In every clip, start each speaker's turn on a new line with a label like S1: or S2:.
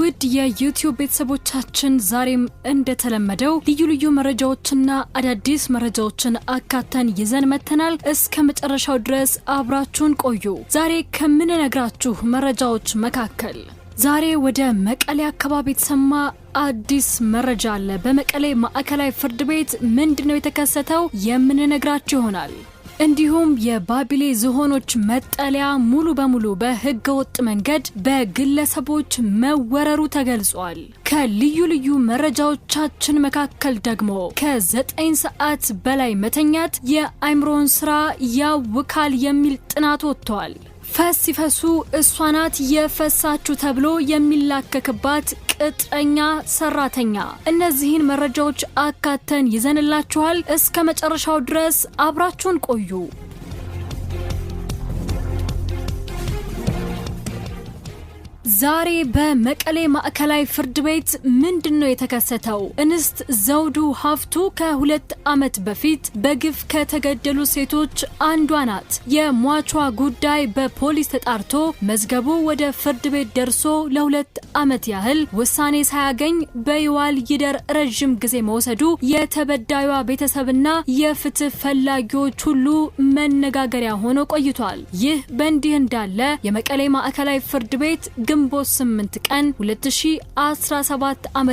S1: ውድ የዩቲዩብ ቤተሰቦቻችን፣ ዛሬም እንደተለመደው ልዩ ልዩ መረጃዎችና አዳዲስ መረጃዎችን አካተን ይዘን መጥተናል። እስከ መጨረሻው ድረስ አብራችሁን ቆዩ። ዛሬ ከምንነግራችሁ መረጃዎች መካከል ዛሬ ወደ መቀሌ አካባቢ የተሰማ አዲስ መረጃ አለ። በመቀሌ ማዕከላዊ ፍርድ ቤት ምንድነው የተከሰተው የምንነግራችሁ ይሆናል። እንዲሁም የባቢሌ ዝሆኖች መጠለያ ሙሉ በሙሉ በህገወጥ መንገድ በግለሰቦች መወረሩ ተገልጿል። ከልዩ ልዩ መረጃዎቻችን መካከል ደግሞ ከ9 ሰዓት በላይ መተኛት የአእምሮን ስራ ያውካል የሚል ጥናት ወጥቷል። ፈስ ሲፈሱ እሷ ናት የፈሳችሁ ተብሎ የሚላከክባት ቅጥረኛ ሰራተኛ። እነዚህን መረጃዎች አካተን ይዘንላችኋል። እስከ መጨረሻው ድረስ አብራችሁን ቆዩ። ዛሬ በመቀሌ ማዕከላዊ ፍርድ ቤት ምንድን ነው የተከሰተው? እንስት ዘውዱ ሀፍቱ ከ2 ዓመት በፊት በግፍ ከተገደሉ ሴቶች አንዷ ናት። የሟቿ ጉዳይ በፖሊስ ተጣርቶ መዝገቡ ወደ ፍርድ ቤት ደርሶ ለ2 ዓመት ያህል ውሳኔ ሳያገኝ በይዋል ይደር ረዥም ጊዜ መውሰዱ የተበዳዩዋ ቤተሰብና የፍትህ ፈላጊዎች ሁሉ መነጋገሪያ ሆኖ ቆይቷል። ይህ በእንዲህ እንዳለ የመቀሌ ማዕከላዊ ፍርድ ቤት ግንቦት 8 ቀን 2017 ዓ.ም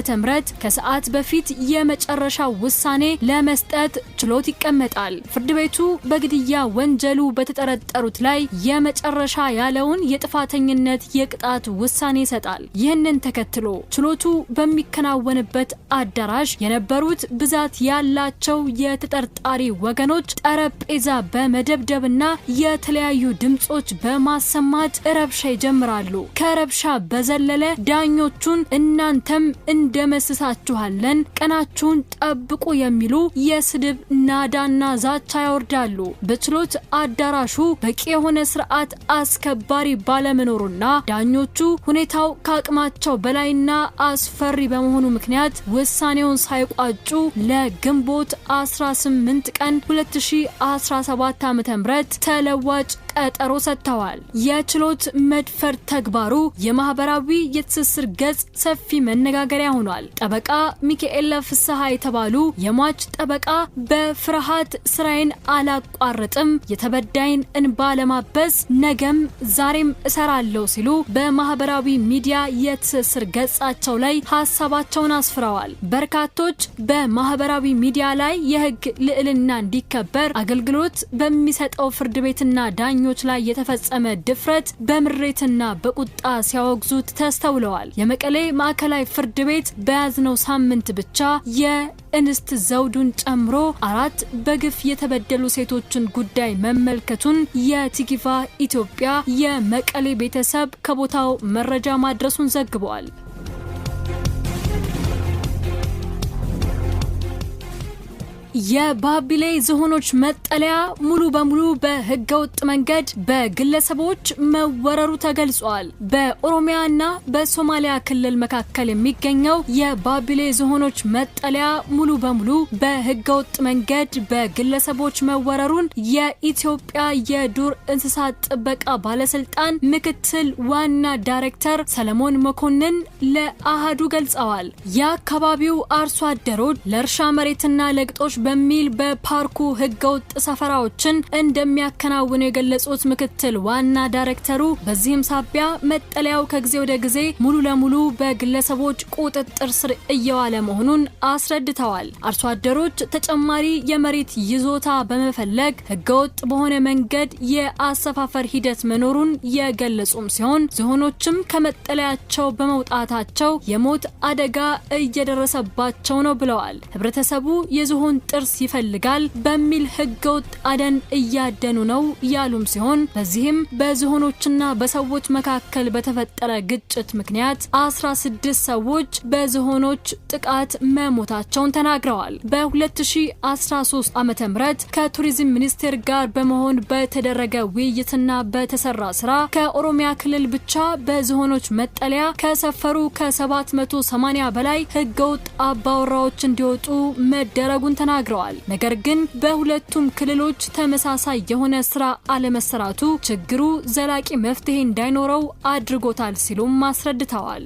S1: ከሰዓት በፊት የመጨረሻ ውሳኔ ለመስጠት ችሎት ይቀመጣል። ፍርድ ቤቱ በግድያ ወንጀሉ በተጠረጠሩት ላይ የመጨረሻ ያለውን የጥፋተኝነት የቅጣት ውሳኔ ይሰጣል። ይህንን ተከትሎ ችሎቱ በሚከናወንበት አዳራሽ የነበሩት ብዛት ያላቸው የተጠርጣሪ ወገኖች ጠረጴዛ በመደብደብና የተለያዩ ድምጾች በማሰማት ረብሻ ይጀምራሉ። ከረብሻ በዘለለ ዳኞቹን እናንተም እንደመስሳችኋለን፣ ቀናችሁን ጠብቁ የሚሉ የስድብ ናዳና ዛቻ ያወርዳሉ። በችሎት አዳራሹ በቂ የሆነ ስርዓት አስከባሪ ባለመኖሩና ዳኞቹ ሁኔታው ከአቅማቸው በላይና አስፈሪ በመሆኑ ምክንያት ውሳኔውን ሳይቋጩ ለግንቦት 18 ቀን 2017 ዓ.ም ተለዋጭ ቀጠሮ ሰጥተዋል። የችሎት መድፈር ተግባሩ የማህበራዊ የትስስር ገጽ ሰፊ መነጋገሪያ ሆኗል። ጠበቃ ሚካኤል ፍስሐ የተባሉ የሟች ጠበቃ በፍርሃት ስራዬን አላቋርጥም፣ የተበዳይን እንባ ለማበስ ነገም ዛሬም እሰራለሁ ሲሉ በማህበራዊ ሚዲያ የትስስር ገጻቸው ላይ ሀሳባቸውን አስፍረዋል። በርካቶች በማህበራዊ ሚዲያ ላይ የህግ ልዕልና እንዲከበር፣ አገልግሎት በሚሰጠው ፍርድ ቤትና ዳኞች ላይ የተፈጸመ ድፍረት በምሬትና በቁጣ ሲያወግዙት ተስተውለዋል። የመቀሌ ማዕከላዊ ፍርድ ቤት በያዝነው ሳምንት ብቻ የእንስት ዘውዱን ጨምሮ አራት በግፍ የተበደሉ ሴቶችን ጉዳይ መመልከቱን የቲክቫህ ኢትዮጵያ የመቀሌ ቤተሰብ ከቦታው መረጃ ማድረሱን ዘግበዋል። የባቢሌ ዝሆኖች መጠለያ ሙሉ በሙሉ በህገወጥ መንገድ በግለሰቦች መወረሩ ተገልጿል። በኦሮሚያና በሶማሊያ ክልል መካከል የሚገኘው የባቢሌ ዝሆኖች መጠለያ ሙሉ በሙሉ በህገወጥ መንገድ በግለሰቦች መወረሩን የኢትዮጵያ የዱር እንስሳት ጥበቃ ባለስልጣን ምክትል ዋና ዳይሬክተር ሰለሞን መኮንን ለአሃዱ ገልጸዋል። የአካባቢው አርሶ አደሮች ለእርሻ መሬትና ለግጦሽ በሚል በፓርኩ ህገወጥ ሰፈራዎችን እንደሚያከናውኑ የገለጹት ምክትል ዋና ዳይሬክተሩ፣ በዚህም ሳቢያ መጠለያው ከጊዜ ወደ ጊዜ ሙሉ ለሙሉ በግለሰቦች ቁጥጥር ስር እየዋለ መሆኑን አስረድተዋል። አርሶ አደሮች ተጨማሪ የመሬት ይዞታ በመፈለግ ህገወጥ በሆነ መንገድ የአሰፋፈር ሂደት መኖሩን የገለጹም ሲሆን፣ ዝሆኖችም ከመጠለያቸው በመውጣታቸው የሞት አደጋ እየደረሰባቸው ነው ብለዋል። ህብረተሰቡ የዝሆን ጥርስ ይፈልጋል በሚል ህገወጥ አደን እያደኑ ነው ያሉም ሲሆን፣ በዚህም በዝሆኖችና በሰዎች መካከል በተፈጠረ ግጭት ምክንያት 16 ሰዎች በዝሆኖች ጥቃት መሞታቸውን ተናግረዋል። በ2013 ዓ.ም ከቱሪዝም ሚኒስቴር ጋር በመሆን በተደረገ ውይይትና በተሰራ ስራ ከኦሮሚያ ክልል ብቻ በዝሆኖች መጠለያ ከሰፈሩ ከ780 በላይ ህገወጥ አባወራዎች እንዲወጡ መደረጉን ተናግረዋል። ነገር ግን በሁለቱም ክልሎች ተመሳሳይ የሆነ ስራ አለመሰራቱ ችግሩ ዘላቂ መፍትሄ እንዳይኖረው አድርጎታል ሲሉም አስረድተዋል።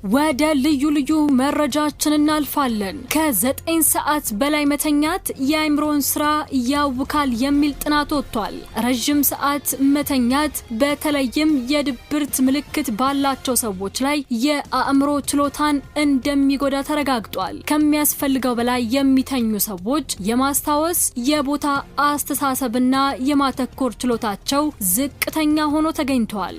S1: ወደ ልዩ ልዩ መረጃችን እናልፋለን። ከ9 ሰዓት በላይ መተኛት የአእምሮን ስራ ያውካል የሚል ጥናት ወጥቷል። ረዥም ሰዓት መተኛት በተለይም የድብርት ምልክት ባላቸው ሰዎች ላይ የአእምሮ ችሎታን እንደሚጎዳ ተረጋግጧል። ከሚያስፈልገው በላይ የሚተኙ ሰዎች የማስታወስ፣ የቦታ አስተሳሰብና የማተኮር ችሎታቸው ዝቅተኛ ሆኖ ተገኝቷል።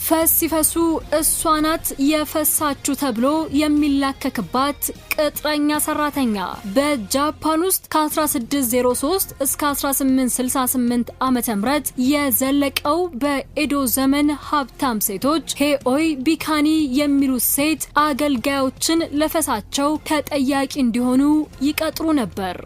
S1: ፈስ ሲፈሱ እሷ ናት የፈሳችው ተብሎ የሚላከክባት ቅጥረኛ ሰራተኛ። በጃፓን ውስጥ ከ1603 እስከ 1868 ዓ.ም. የዘለቀው በኤዶ ዘመን ሀብታም ሴቶች ሄኦይ ቢካኒ የሚሉት ሴት አገልጋዮችን ለፈሳቸው ተጠያቂ እንዲሆኑ ይቀጥሩ ነበር።